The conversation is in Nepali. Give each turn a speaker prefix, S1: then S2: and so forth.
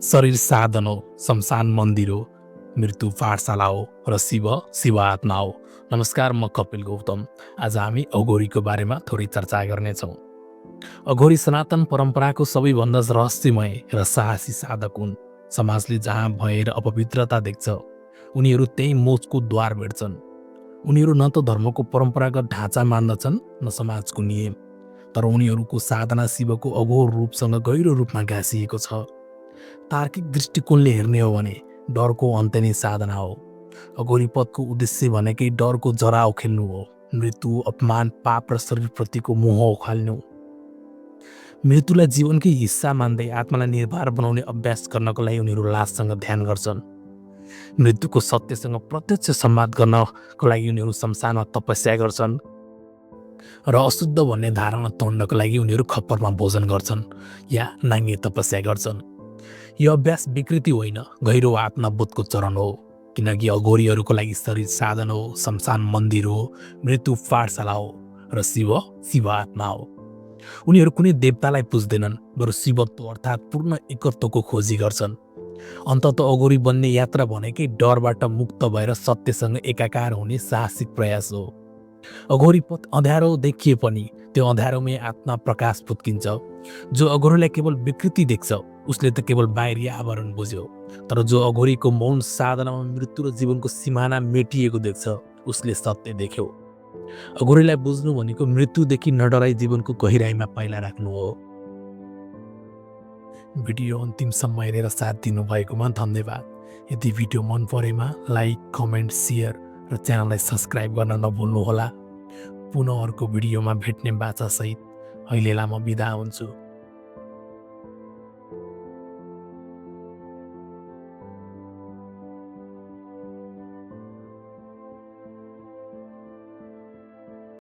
S1: शरीर साधन हो, शमशान मन्दिर हो, मृत्यु पाठशाला हो र शिव शिव आत्मा हो। नमस्कार, म कपिल गौतम। आज हामी अघोरीको बारेमा थोरै चर्चा गर्नेछौँ। अघोरी सनातन परम्पराको सबैभन्दा रहस्यमय र साहसी साधक हुन्। समाजले जहाँ भय र अपवित्रता देख्छ, उनीहरू त्यही मोचको द्वार भेट्छन्। उनीहरू न त धर्मको परम्परागत ढाँचा मान्दछन्, न समाजको नियम, तर उनीहरूको साधना शिवको अघोर रूपसँग गहिरो रूपमा गाँसिएको छ। तार्किक दृष्टिकोणले हेर्ने हो भने डरको अन्त्य नै साधना हो। अघोरी पदको उद्देश्य भनेकै डरको जरा उखेल्नु हो। मृत्यु, अपमान, पाप र शरीरप्रतिको मोह उखाल्नु। मृत्युलाई जीवनकै हिस्सा मान्दै आत्मालाई निर्भर बनाउने अभ्यास गर्नको लागि उनीहरू लाससँग ध्यान गर्छन्। मृत्युको सत्यसँग प्रत्यक्ष संवाद गर्नको लागि उनीहरू शमशानमा तपस्या गर्छन् र अशुद्ध भन्ने धारणा तोड्नको लागि उनीहरू खप्परमा भोजन गर्छन् या नाङ्गे तपस्या गर्छन्। यो अभ्यास विकृति होइन, गहिरो आत्मबोधको चरण हो। किनकि अघोरीहरूको लागि शरीर साधन हो, शमशान मन्दिर हो, मृत्यु पाठशाला हो र शिव शिव आत्मा हो। उनीहरू कुनै देवतालाई पुज्दैनन्, बरु शिवत्व अर्थात् पूर्ण एकत्वको खोजी गर्छन्। अन्तत अघोरी बन्ने यात्रा भनेकै डरबाट मुक्त भएर सत्यसँग एकाकार हुने साहसिक प्रयास हो। अघोरी पथ अँध्यारो देखिए पनि त्यो अँध्यारोमै आत्मा प्रकाश फुत्किन्छ। जो अघोरीलाई केवल विकृति देख्छ, उसले त केवल बाहिरी आवरण बुझ्यो। तर जो अघोरीको मौन साधनामा मृत्यु र जीवनको सिमाना मेटिएको देख्छ, उसले सत्य देख्यो। अघोरीलाई बुझ्नु भनेको मृत्युदेखि नडराई जीवनको गहिराइमा पाइला राख्नु हो। भिडियो अन्तिमसम्म हेरेर साथ दिनुभएकोमा धन्यवाद। यदि भिडियो मन परेमा लाइक, कमेन्ट, सेयर र च्यानललाई सब्सक्राइब गर्न नभुल्नुहोला। पुनः अर्को भिडियोमा भेट्ने बाचासहित अहिलेलाई म बिदा हुन्छु।